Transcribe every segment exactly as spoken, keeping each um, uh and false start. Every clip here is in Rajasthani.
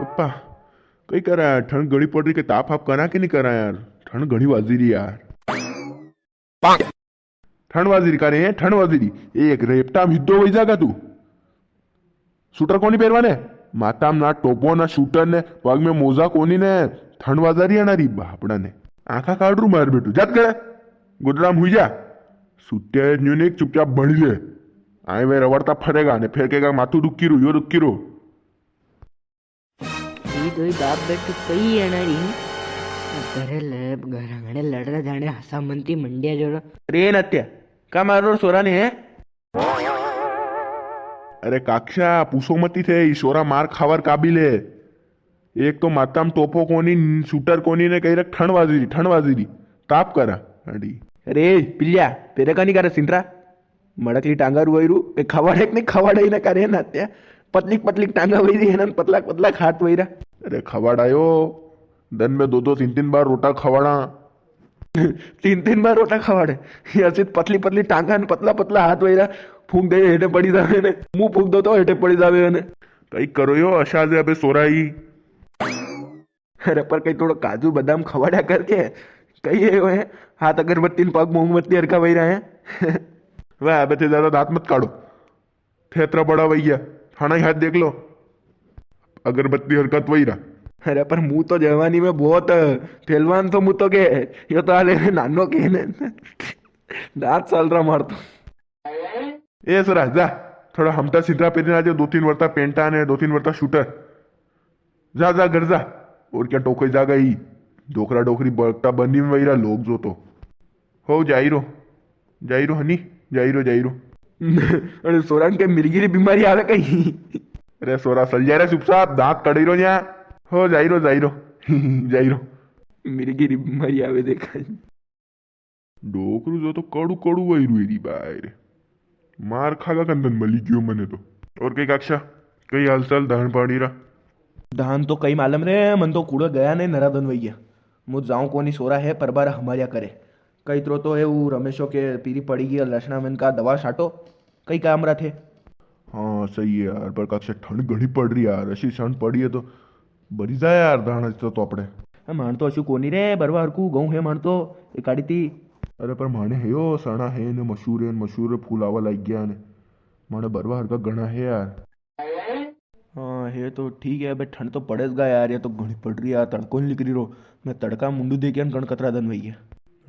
पप्पा, कई करा यार, ठंड घणी पड़ री, के ताप आप करा के नी करा यार, ठंड घणी वाजी री यार। ठंड वाजी री का रे, ठंड वाजी री। एक रेपटा में हिद्दो वई जागा तू। सूटर कोनी पेरवा ने, माथा में ना टोपो ना सूटर ने, पग में मोजा कोनी ने, ठंड वाजा री है ना री बापड़ा ने। आंखा काढ़ रू मार बेटू, जात करे, गोदड़ा में हुई जा। सुत्या है न्यू ने चुपचाप भणी ले। आए वे रवड़ता फरेगा ने, फेर केगा माथू दुखी रू, यो दुखी रू। ई दोई बाप बेटू कई है ना री। घरे ले, घर आंगणे लड़ रहा जाने हसा मनती मंडिया जोड़ो। रे नत्या, का मारो सोरा ने है? अरे काक्षा, पूछो मती थे, ई सोरा मार खावर काबिल है। एक तो माथा में टोपो कोनी, सूटर कोनी ने कई रे ठंड वाजी री, ठंड वाजी री। ताप करा, अड़ी। अरे पिल्या, तेरे का नी करे सिंतरा? मड़कली टांगा रुवाई रू, के खवाड़े के नी खवाड़े ही ना करे ना त्या। पतली पतली टांगा वई री है ना, पतला पतला हाथ वई रा। अरे खवाड़ायो, दन में दो दो तीन तीन बार रोटा खवाड़ा। तीन तीन बार रोटा खवाड़े। या सित पतली पतली टांगा ने पतला पतला हाथ वई रा। फूंक दे हेठे पड़ी जावे ने, मुंह फूंक दो तो हेठे पड़ी जावे ने। कई करो यो अशाज है अबे सोराई। अरे पर कई थोड़ो काजू बादाम खवाड़ा करके कई है वो है, हाथ अगरबत्ती ने पग मोमबत्ती हरका वई रा है। वाह, अबे थे ज्यादा दांत मत काढ़ो। थे अतरा बड़ा वई गया, थाना ही हाथ देख लो, अगरबत्ती हरकत वई रा। अरे पर मुं तो जवानी में बहुत पहलवान तो मुं तो के, यो तो हाले नानो के ने। दांत साल रा मार तो। ए सरा, जा, थोड़ा हमटा सिंतरा पेरी ना, जो दो तीन वर्ता पेंटा ने दो तीन वर्ता सूटर। जा, जा, घर जा। और क्या टोके जागा ही? डोकरा डोकरी बकता बनी में वई रा लोग जो तो। हो, जाई रो। जाई रो हनी, जाई रो, जाई रो। अरे सोरान के मिर्गी री बीमारी आवे कई? अरे सोरा, सल जा रे चुपचाप, दांत कड़ी रो न्या। हो, जाई रो, जाई रो। जाई रो। मिर्गी री बीमारी आवे देखा। डोकरू जो तो कड़ू कड़ू वई रुई री बाय रे। मार खागा कंदन मली गयो मने तो। और कई काक्षा, कई हालचाल धान पानी रा? धान तो कई मालूम रे, मन तो कूड़े गया ने नरा दन वई गया। मुझ जाऊं कोनी सोरा है, परबार हमारिया करे। कई तरो तो है वो रमेशो के पीरी पड़ी गई लसणा में का दवा छाटो, कई काम रा थे। हाँ, सही है यार, पर काक्षा ठंड घणी पड़ री यार, अशी ठंड पड़ी है तो बरी जाए यार धान तो, तो अपने। ए, माण तो अशु कोनी रे, बरवा हरकू गऊं है माण तो, एक आड़ी ती। अरे पर माने है यो, सणा है ने, मसूर है, मसूर रे फूल आवा लाग गया ने। माने बरवा हरका घणा है यार। हाँ, है तो ठीक है, अबे ठंड तो पड़ेगा यार, ये तो घणी पड़ री है यार, तड़को नी निकली रो। मैं तड़का मुंडू दे के अन कण कतरा दन वई है।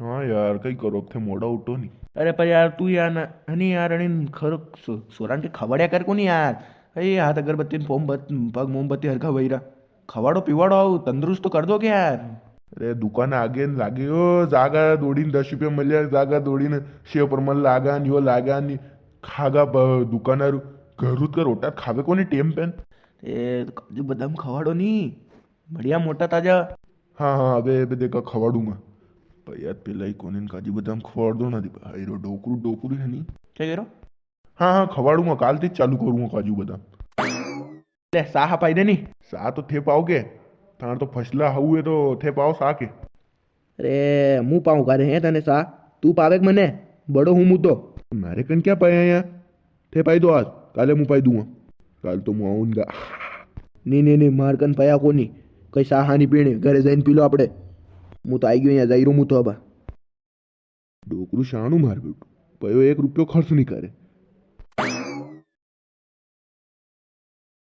हाँ यार, कई करो, अब थे मोड़ा उठो नी। अरे पर यार, तू यार ना, हनी यार, अनिन खर सो-, सोरान के खवाड़िया कर कोनी यार। अरे हाथ अगरबत्ती न फोम बत-, पग मोमबत्ती हरखा वई रा। खवाड़ो पिवाड़ो आओ, तंदुरुस्त तो कर दो के यार। अरे दुकान आगे न लागे हो, जागा दौड़ी न दस रुपया मल्या, जागा दौड़ी न सेव परमल लागा न यो लागा न खागा ब-, दुकानारू। घर का रोटा खावे कोनी टेम पे। ए, काजू बादाम खवाड़ो नी, बढ़िया मोटा ताजा। हाँ, हाँ, अबे, अबे देखा खवाड़ूंगा। पर यार, पेला ही कोने काजू बादाम खवाड़ दो ना दी भाई रो, डोकरू, डोकरू है नी। क्या कह रहा? हाँ, हाँ, खवाड़ूंगा, काल ते चालू करूंगा काजू बादाम। ले, साह पाई दे नी। साह तो थे पाओगे, थार तो फसला हुए तो थे पाओ साह के। अरे, मु पाऊं का रे है तने साह? तू पावे के मने? बड़ो हूँ मु तो। मारे कन क्या पाया या? थे पाई दो आज, काले मु पाई दूंगा। काल तो मु आऊंगा। नी, नी, नी, मार कन पाया कोनी। कई साह नी पीने, घरे जाइन पी लो आपड़े। मु तो आई गयो या, जाई रो मु तो अब। डोकरू शाणू मार बेटू, पयो एक रुपयो खर्च नी करे।